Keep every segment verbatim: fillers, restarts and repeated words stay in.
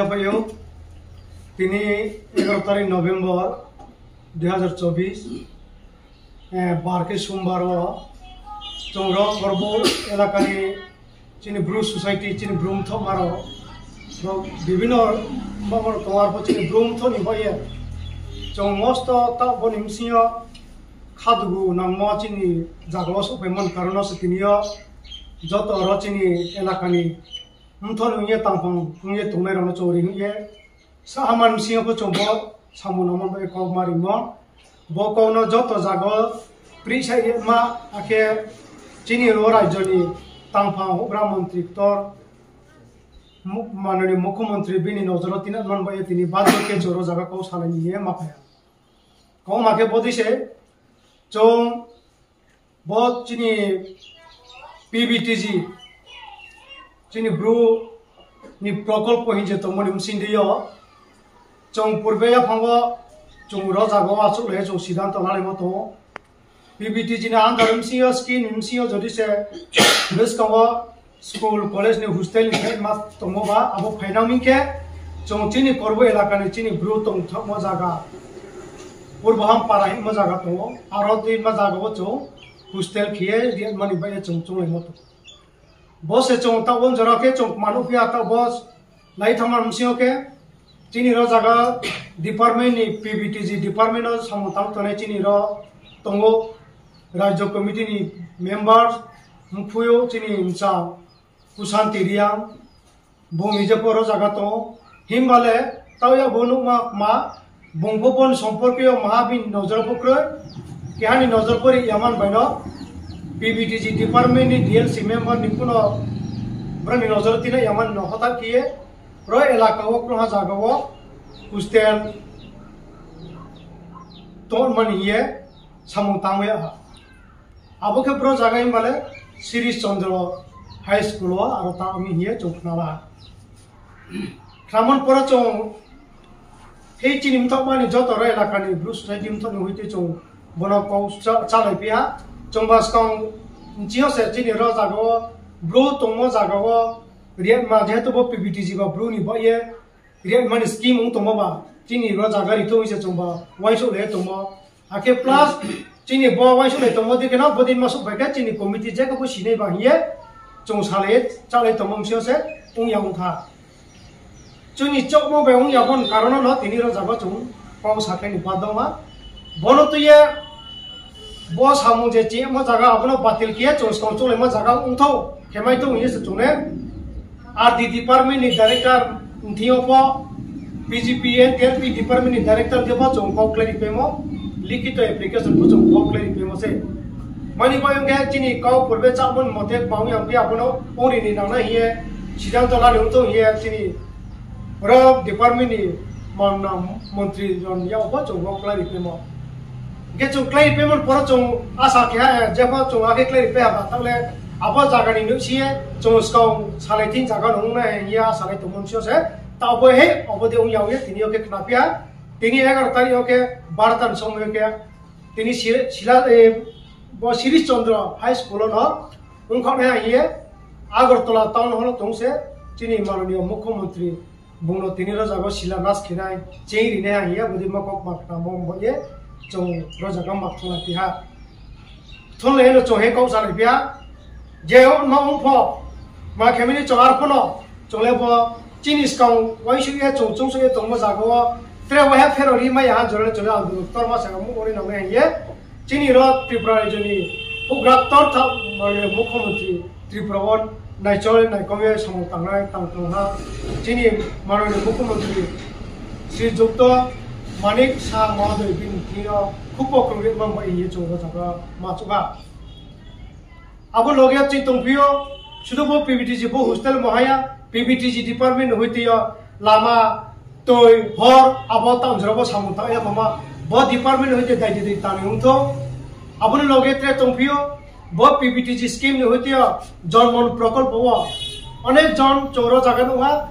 Phaiyo, tini egaroh tarik November dui hazar chobbish, eh, bar khe Sombar o, chwng rok Korbo elakani chini Bru Society, chini Bru mthok maro, rok bibino mamor tongwar po chini Bru mthok ni baye. Chwng mosto ta boni msingo khadugu nangmo chini jagao sokphaimani karono se tiniyo joto oro chini elakani mthok wngye tangphang wngye tongnai rokno chwng ri wngye. Sa haman bisingo bo chwng bo samung nangma bai kok ma rimo. Bo kokno joto jago pri sai ma akhe chini ro rajyoni tangphang hubra montri ktor mu-, manoni mukhyamantri bini nojoro tina man bai tini badlo khe choro jaga kok salai ni ma phaya. Kok ma khe bodi se chwng Bo chini P B T G, chini Bru ni prokolpo hinje tongmani msingdi yo. Chwng purbe yaphango chwng ro jago achuk le chwng siddhanto lalaimo tongo. P B T G ni under msingo scheme msingo jodi se bwskango school, college ni hostel ni khe ma tongo ba, abo phainang ni khe chwng chini Korbo elaka ni chini Bru tongthokma jaga, Purboham para hinma jaga tongo, aro twi ma jaga o chwng hostel khiye ri mani bai chwng chwng lai mo tongo. Bo se chwng ta o jora khe chwng manu phiya ta bo lai thangma msio khe chini ro jaga department ni P B T G department o samung tang tongnai chini ro tongo. Rajya Committee ni members, mkhuyo chini msa Kusanti Riang, bung nije poro jaga tongo. Himbale tauya bo nukma ma, bung bo bon somporkeo maha bini nojor bo kroi. Kehani nojor pori yaman baino P B T G department ni D L C member ni kuno brani nojor tina yaman no hotak kiye. Ro elaka o kroha jaga o hostel tongmani hiye samung tangwi aha. Abo khe bro jaga himbale Sirish Chandra High School o aro ta wngwi hiye chwng khnala. Khramon pora chwng hei chini mthok mani joto ro elaka ni Bru Society mthok ni hwitwi chwng bono kok cha-, chalai piya. Chwng ba skang nchio se chini ro jaga o Bru tongmo jaga o riya ma jehetu bo P B T G ba Bru ni ba ye Riya mani scheme wng tongma ba, chini ro jaga ri thung se chwng ba, uaisuk le tongmo. Hakhe plus, chini bo uaisuk le tongmo di kheno, bodin masuk bai khe chini committee je khe bo sinai ba hiye, chwng salai, chalai tongmo msio se, wng ya wng kha. Chwngni chokmo bai wng ya bon karono no tini ro jaga chwng kok sa khe ni badoma. Bono twiya bo samung je chiyamo jaga abono batil kiya chwng skang chwnglaimo jaga wngthok khemai tong hiye se chwngno R D department ni director wngthio pho P G P N T R P department ni director khe bo chwng kok khlai ripemo likhito application bo chwng kok khlai ripemo se. Mani bai wngkhe chini kok purbe chabon mote bang yang phiya abono pori ni nangnai hiye siddhanto lani wngthok hiye chini Oro department ni manna montri ron ya obo chwng bo khlai ripemo. Hingke chwng khlai ripemo poro chwng asa keha, eh, jepho chwng ake khlai ripe haba, table abo jaga ni nuk siye chwng skang salai tin jaga nung na ya salai tongmon sio se. Ta obo he, obo de ung ya ung ye, tini oke khna pia. Tini egaroh tarikh oke, baro ta ni somoi oke. Tini sila, sila, eh, bo Sirish Chandra High School no wngkha na hiye Agartala town hall tong se chini mananiya mukhyamantri Bungno tini ro jaga o sila nas khinai, cheng rinai ang ya, budi ma kok ma khna mo mo ye, chong ro jaga ma thung lai piha. Thung lai no chong he kok sa lai piha. Je o ma ung pho, ma khemini chong ar pho no, chong le bo chini skang wai su ye, chong chung su ye, tong mo jaga o, tre wai ha phero ri ma ya ha jora le chong le ang tor ma sa mo ori nang ye. Chini ro Tripura rajyoni hukra tortha, mane, mukhyamantri Tripura o naichol naikomya samung tangnai tang tongha. Chini manani mukhyamantri Sri Jukto Manik Saha Mahoday bini thwio khupok kwrwngwi mamba hiye chwng rochakha machukha. Abo loge chini tongphio, sudu bo P B T G bo hostel mohaya, P B T G department ni hwitio lama, twi, hor, abo town jora bo samung tang ya khoma, bo department ni hwitio dai dai tani wngtho. Aboni loge tre tongphio, bo P B T G scheme ni hwitio Janman Prakalpo o onek jon choro jaga nungha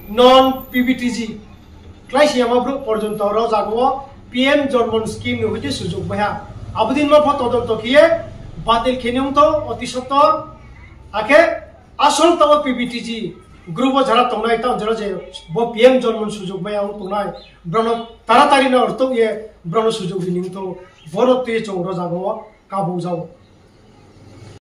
non P B T G. Klai siyama bro porjonto ro jaga o P M Janman scheme ni hwitwi sujuk baiha. Abodin ma pho todonto khiye batil kheni wngto oti sotto. Akhe asol to P B T G Group o jara tongnai, tamo jora je bo P M jonmon sujog maya wng tongnai, borokno taratari no rwtwk ye borokno sujog rini wngtong, borok twi chwng rw jaga o kabuk jago.